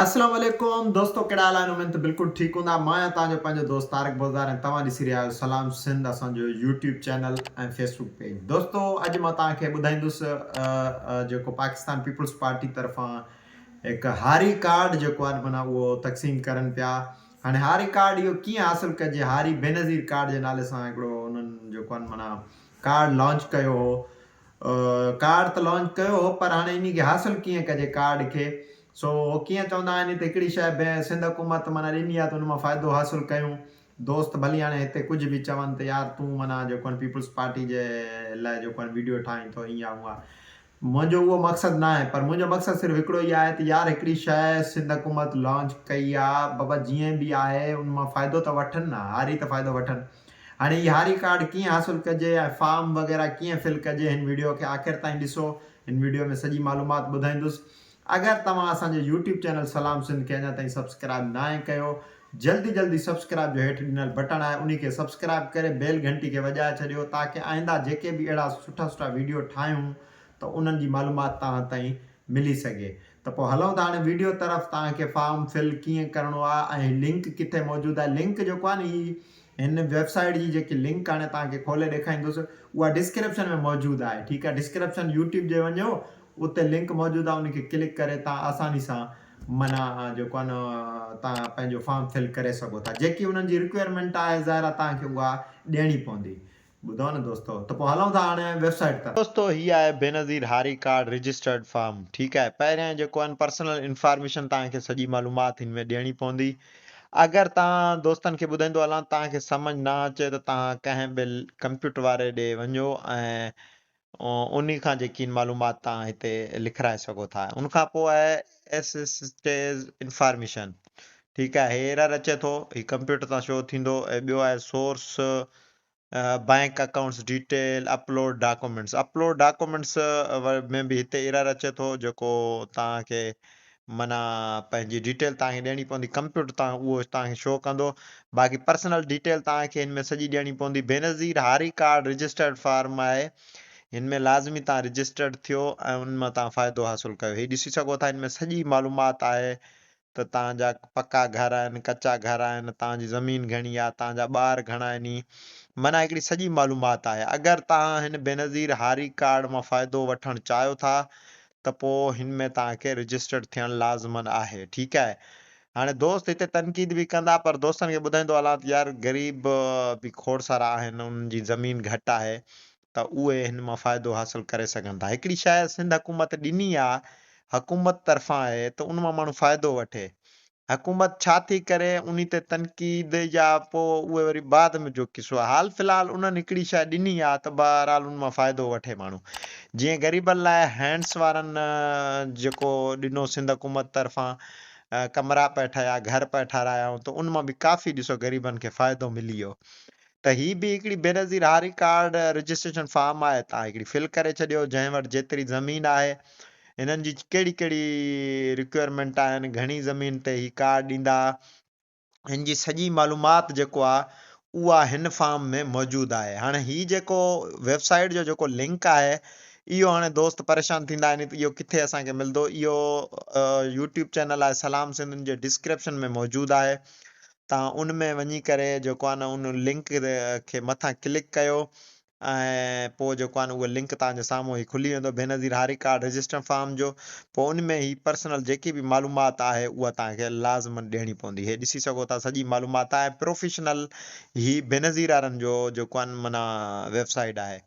اسلام عليڪم دوستو ڪهڙا حال آهن اميد ته بلڪل ٺيڪ هوندا مان آهيان توهان جو پنهنجو دوست طارق بوزدار ۽ توهان ڏسي رهيا آهيو سلام سنڌ اسان جو يوٽيوب چينل ۽ فيسبوڪ پيج دوستو اڄ مان توهان کي ٻڌائيندس جيڪو پاڪستان پيپلز پارٽي طرفان هڪ هاري ڪارڊ جيڪو آهي معنيٰ اهو تقسيم ڪرن پيا هاڻي هاري ڪارڊ اهو ڪيئن حاصل ڪجي هاري بينظير ڪارڊ جي نالي سان هڪڙو انهن جيڪو آهي معنيٰ ڪارڊ لانچ ڪيو هو ڪارڊ ته لانچ ڪيو هو پر هاڻي انهي کي حاصل ڪيئن ڪجي ڪارڊ کي سو هو ڪيئن چوندا آهن ته هڪڙي شيء به سنڌ حڪومت معنيٰ ڏني آهي ته ان مان فائدو حاصل ڪيون دوست ڀلي هاڻي هتي ڪجهه به چون ته يار تون معنيٰ جيڪو آهي پيپلز پارٽي جي لاء جيڪو آهي ويڊيو ٺاهين ٿو ائين آهي هونئن آهي منهنجو اهو مقصد نه آهي پر منهنجو مقصد صرف هڪڙو ئي آهي ته يار هڪڙي شيء سنڌ حڪومت لانچ ڪئي آهي بابا جيئن به آهي ان مان فائدو ته وٺن نه هاري ته فائدو وٺن هاڻي هي هاري ڪارڊ ڪيئن حاصل ڪجي ۽ فارم وغيره ڪيئن فل ڪجي هن ويڊيو کي آخر تائين ڏسو هن ويڊيو ۾ سڄي معلومات ٻڌائيندس اگر توهان اسان جي يوٽيوب چينل سلام سنڌ کي اڃا تائين سبسڪرائب ناهي ڪيو جلدي جلدي سبسڪرائب جو هيٺ ڏنل بٽڻ آهي انهي کي سبسڪرائب ڪري بيل گهنٽي کي وڄائي ڇڏيو تاڪه آئنده جيڪي به اهڙا سٺا سٺا ويڊيو ٺاهيون ته انهن جي معلومات توهان تائين ملي سگهي ته پوء هلون ٿا هاڻي ويڊيو طرف توهان کي فارم فل ڪيئن ڪرڻو آهي ۽ لنڪ ڪٿي موجود آهي لنڪ جيڪو آهي نه هي هن ويب سائيٽ جي جيڪي لنڪ هاڻي توهان کي کولي ڏيکاريندس اها ڊسڪرپشن ۾ موجود آهي ٺيڪ آهي ڊسڪرپشن يوٽيوب جي وڃو اتي لنڪ موجود آهي ان کي ڪلڪ ڪري توهان آساني سان معنيٰ جيڪو آهي نه توهان پنهنجو فارم فل ڪري سگهو ٿا جيڪي انهن جي رڪوائرمينٽ آهي ظاهر آهي توهان کي اها ڏيڻي پوندي ٻڌو نه دوستو ته پوء هلون ٿا هاڻي ويب سائيٽ طرف. دوستو هي آهي بينظير هاري ڪارڊ رجسٽرڊ فارم ٺيڪ آهي پهريان جيڪو آهن پرسنل انفارميشن توهان کي سڄي معلومات هن ۾ ڏيڻي پوندي اگر توهان دوستن کي ٻڌائيندو هلان توهان کي سمجھ نه اچي ته توهان ڪنهن به ڪمپيوٽر واري ڏي وڃو ۽ انهي کان جيڪي معلومات توهان هتي لکرائي سگهو ٿا ان کان پوء آهي ايس ايس ٽيز انفارميشن ٺيڪ آهي هي ايرر اچي ٿو هي ڪمپيوٽر تان شو ٿيندو ۽ ٻيو آهي source bank accounts detail upload documents upload documents ۾ به هتي ايرر اچي ٿو جيڪو توهان کي معنيٰ پنهنجي ڊيٽيل توهان کي ڏيڻي پوندي ڪمپيوٽر تان اهو توهان کي شو ڪندو باقي پرسنل ڊيٽيل توهان کي هن ۾ سڄي ڏيڻي پوندي بينظير هاري ڪارڊ رجسٽرڊ فارم آهي هن ۾ لازمي توهان رجسٽرڊ ٿيو ۽ ان مان توهان فائدو حاصل ڪيو هي ڏسي سگهو ٿا هن ۾ سڄي معلومات آهي ته توهان جا پڪا گهر آهن، ڪچا گهر آهن، توهان جي زمين گهڻي آهي، توهان جا ٻار گهڻا آهن، معنيٰ هڪڙي سڄي معلومات آهي. اگر توهان هن بينظير هاري ڪارڊ مان فائدو وٺڻ چاهيو ٿا ته پوء هن ۾ توهان کي رجسٽرڊ ٿيڻ لازمن آهي. ٺيڪ آهي. هاڻي دوست هتي تنقيد به ڪندا پر دوستن کي ٻڌائيندو هلان ته يار غريب به کوڙ سارا آهن انهن جي زمين گهٽ آهي ته اهي هن مان فائدو حاصل ڪري سگهن ٿا. هڪڙي شيء سنڌ حڪومت ڏني آ، حڪومت طرفان آهي ته ان مان ماڻهو فائدو وٺي. حڪومت ڇا ٿي ڪري انهي تي تنقيد يا پوء اهي وري بعد ۾ جو قصو آ. حال في الحال انهن هڪڙي شيء ڏني آ ته بهرحال ان مان فائدو وٺي ماڻهو. جيئن غريبن لاء هينڊس وارن جيڪو ڏنو سنڌ حڪومت طرفان ڪمرا پئي ٺهيا، گهر پئي ٺهرايائون ته ان مان به ڪافي ڏسو غريبن کي فائدو ملي ويو. ته هي به هڪڙي بينظير هاري ڪارڊ رجسٽريشن فارم آهي تان هڪڙي فل ڪري ڇڏيو جنهن وٽ جيتري زمين آهي هنن جي ڪهڙي ڪهڙي رڪوائرمينٽ آهن گهڻي زمين تي هي ڪارڊ ڏيندا هن جي سڄي معلومات جيڪو آهي اها هن فارم ۾ موجود آهي هاڻي هي جيڪو ويب سائيٽ جو جيڪو لنڪ آهي اهو هاڻي دوست پريشان ٿيندا آهن ته اهو ڪٿي اسان کي ملندو اهو يوٽيوب چينل آهي سلام سنڌ ان جي ڊسڪرپشن ۾ موجود آهي توهان ان ۾ وڃي ڪري جيڪو آهي نه ان لنڪ کي مٿان ڪلڪ ڪيو ۽ پوء جيڪو آهي نه اهو لنڪ توهان جي سامهون هي کلي ويندو بينظير هاري ڪارڊ رجسٽر فارم جو پوء ان ۾ هي پرسنل جيڪي به معلومات آهي اها توهان کي لازمن ڏيڻي پوندي هي ڏسي سگهو ٿا سڄي معلومات آهي پروفيشنل هي بينظير وارن جو جيڪو آهي نه معنيٰ ويب سائيٽ آهي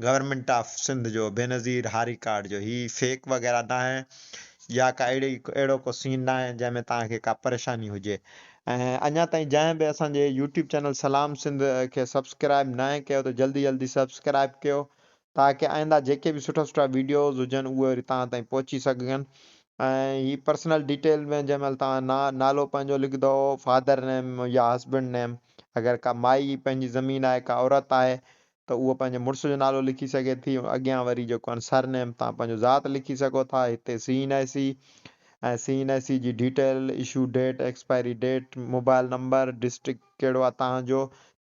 گورنمينٽ آف سنڌ جو بينظير هاري ڪارڊ جو هي فيڪ وغيره ناهي يا ڪا اهڙي اهڙو ڪو سين ناهي جنهن ۾ توهان کي ڪا پريشاني هجي ۽ اڃا تائين جنهن به اسان جي يوٽيوب چينل سلام سنڌ کي سبسڪرائب ناهي ڪيو ته جلدي جلدي سبسڪرائب ڪيو تاڪه آئنده جيڪي به سٺا سٺا ويڊيوز هجن اهي وري توهان تائين پهچي سگهن ۽ هي پرسنل ڊيٽيل ۾ جنهن مهل توهان نالو پنهنجو لکندو فادر نيم يا هسبنڊ نيم اگر ڪا مائي پنهنجي زمين آهي ڪا عورت آهي ته اهو پنهنجي مڙس جو نالو لکي سگهي ٿي اڳيان وري جيڪو آهي سر نيم تان پنهنجو ذات لکي سگهو ٿا هتي C N I C ۽ C N I C جي detail issue date expiry date mobile number district ڪهڙو آهي تهان جو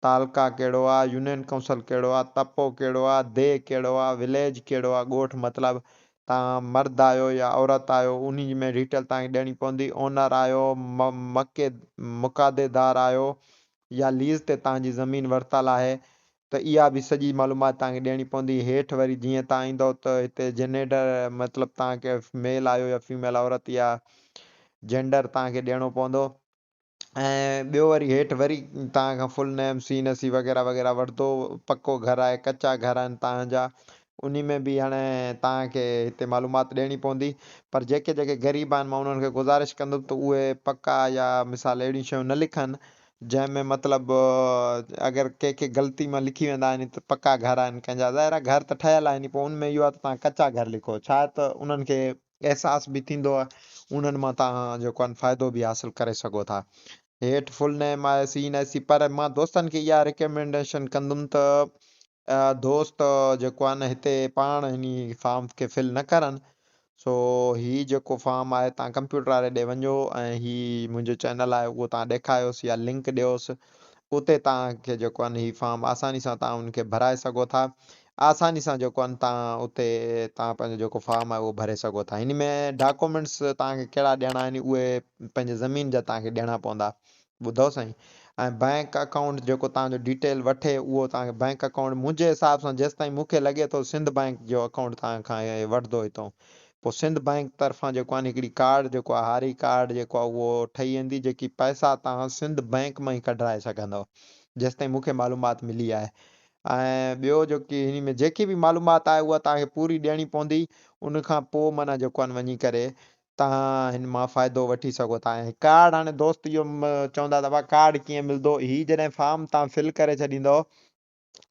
تعلقه ڪهڙو آهي يونين ڪائونسل ڪهڙو آهي تپو ڪهڙو آهي ديهه ڪهڙو آهي وليج ڪهڙو آهي ڳوٺ مطلب. توهان مرد آهيو يا عورت آهيو انهي ۾ ڊيٽيل توهان کي ڏيڻي پوندي اونر آهيو مڪي مقاديدار آهيو يا ليز تي توهان جي زمين ورتل آهي ته اها به سڄي معلومات توهان کي ڏيڻي پوندي هيٺ وري جيئن توهان ايندو ته هتي جنيڊر مطلب توهان کي ميل آهيو يا فيميل عورت يا جينڊر توهان کي ڏيڻو پوندو ۽ ٻيو وري هيٺ وري توهان کان فل نيم سي نه سي وغيره وغيره وٺندو پڪو گهر آهي ڪچا گهر آهن توهان جا انهي ۾ به هاڻي توهان کي هتي معلومات ڏيڻي پوندي پر جيڪي جيڪي غريب آهن مان انهن کي گذارش ڪندم ته اهي پڪا يا مثال اهڙيون شيون نه لکن جنهن ۾ مطلب اگر ڪي ڪي غلطي مان لکي ويندا آهن ته پڪا گهر آهن ڪنهن جا ظاهر آهي گهر ته ٺهيل آهن پوء ان ۾ اهو آهي ته توهان ڪچا گهر لکو ڇا ته انهن کي احساس به ٿيندو آهي انهن مان توهان جيڪو آهي فائدو به حاصل ڪري سگهو ٿا. هيٺ فل نيم آهي سي نه سي پر مان دوستن کي اها ريڪمينڊيشن ڪندم ته دوست جيڪو آهي نه هتي پاڻ انهي فارم کي فل نه ڪرن سو هي جيڪو فارم آهي توهان ڪمپيوٽر واري ڏي وڃو ۽ هي منهنجو چينل آهي اهو توهان ڏيکايوس يا لنڪ ڏيوس اتي توهان کي جيڪو آهي هي فارم آساني سان توهان ان کي ڀرائي سگهو ٿا آساني سان جيڪو آهي توهان اتي توهان پنهنجو جيڪو فارم آهي اهو ڀري سگهو ٿا هن ۾ ڊاڪومينٽس توهان کي ڪهڙا ڏيڻا آهن اهي پنهنجي زمين جا توهان کي ڏيڻا پوندا ٻڌو سائين ۽ بئنڪ اڪائونٽ جيڪو توهان جو ڊيٽيل وٺي اهو توهان کي بئنڪ اڪائونٽ منهنجي حساب سان جيستائين مون کي لڳي ٿو سنڌ بئنڪ جو اڪائونٽ توهان کان وٺندو هتو پوء سنڌ بئنڪ طرفان جيڪو آهي هڪڙي ڪارڊ جيڪو آهي هاري ڪارڊ جيڪو آهي اهو ٺهي ويندي جيڪي پئسا توهان سنڌ بئنڪ مان ئي ڪڍرائي سگهندؤ جيستائين مون کي معلومات ملي آهي ۽ ٻيو جيڪي هن ۾ جيڪي به معلومات آهي اها توهان کي پوري ڏيڻي پوندي ان کان پوء معنيٰ جيڪو آهي وڃي ڪري توهان هن مان فائدو وٺي سگهو ٿا ۽ ڪارڊ هاڻي دوست اهو چوندا ته ڀا ڪارڊ ڪيئن ملندو هي جڏهن فارم توهان فل ڪري ڇڏيندؤ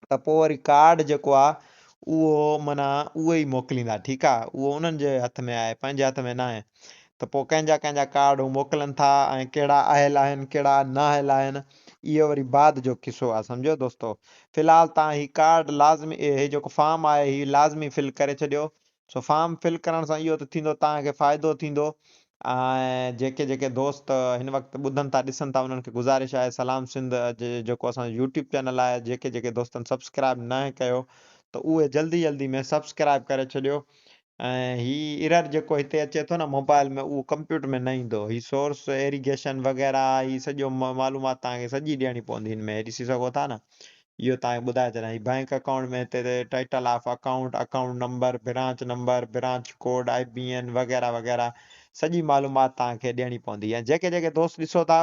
ته پوء وري ڪارڊ جيڪو آ اهو معنيٰ اهي ئي موڪليندا ٺيڪ آ اهو انهن جي هٿ ۾ آهي پنهنجي هٿ ۾ ناهي ته پوء ڪنهن جا ڪنهن جا ڪارڊ هو موڪلن ٿا ۽ ڪهڙا اهل آهن ڪهڙا نااهل آهن اهو وري بعد جو قصو آ سمجهيو دوستو في الحال تان هي ڪارڊ لازمي هي جيڪو فارم آهي هي لازمي فل ڪري ڇڏيو سو فارم فل ڪرڻ سان اهو ته ٿيندو توهان کي فائدو ٿيندو ۽ جيڪي جيڪي دوست هن وقت ٻڌن ٿا ڏسن ٿا انهن کي گذارش آهي سلام سنڌ جيڪو اسان جو يوٽيوب چينل آهي جيڪي جيڪي دوستن سبسڪرائب ناهي ڪيو ته اهي جلدي جلدي ۾ سبسڪرائب ڪري ڇڏيو ۽ هي ايرر جيڪو هتي اچي ٿو نه موبائل ۾ اهو ڪمپيوٽر ۾ نه ايندو هي سورس ايريگيشن وغيره هي سڄو معلومات توهان کي سڄي ڏيڻي پوندي هن ۾ ڏسي سگهو ٿا نه اهو توهان کي ٻڌائي ڇڏيان هي بئنڪ اڪائونٽ ۾ هتي title of account, account number, branch number, branch code, I B N وغيره وغيره سڄي معلومات توهان کي ڏيڻي پوندي ۽ جيڪي جيڪي دوست ڏسو ٿا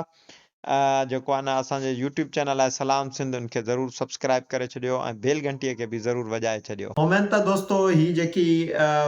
جيڪو آهي نه اسان جو يوٽيوب چينل آهي سلام سنڌ ان کي ضرور سبسڪرائب ڪري ڇڏيو ۽ بيل گهنٽي کي به ضرور وڄائي ڇڏيو. اميد ته دوستو هي جيڪي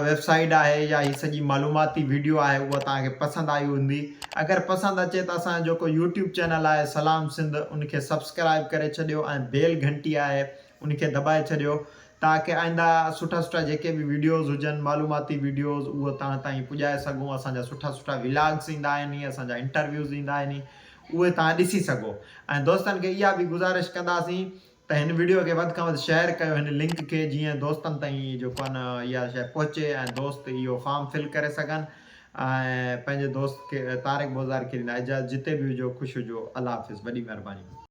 ويب سائيٽ آهي يا هي سڄي معلوماتي ويڊيو آهي اها توهان کي پسند آئي هوندي. اگر پسند اچي ته اسان جو جيڪو يوٽيوب چينل آهي سلام سنڌ ان کي سبسڪرائب ڪري ڇڏيو ۽ بيل گهنٽي آهي ان کي دٻائي ڇڏيو تاڪه آئنده سٺا سٺا جيڪي به ويڊيوز هجن معلوماتي ويڊيوز اهو توهان تائين پڄائي سگهون اسان جا سٺا سٺا ولاگس ايندا آهن اسان جا انٽرويوز ايندا آهن اهي توهان ڏسي سگهو ۽ دوستن کي اها به گذارش ڪنداسين ته هن وڊيو کي وڌ کان وڌ شيئر ڪيو هن لنڪ کي جيئن دوستن تائين جيڪو آهي نه اها شيء پهچي ۽ دوست اهو فارم فل ڪري سگهن ۽ پنهنجي دوست کي طارق بوزار کي ڏيندا اجازت جتي به هجو خوش هجو الله حافظ وڏي مهرباني.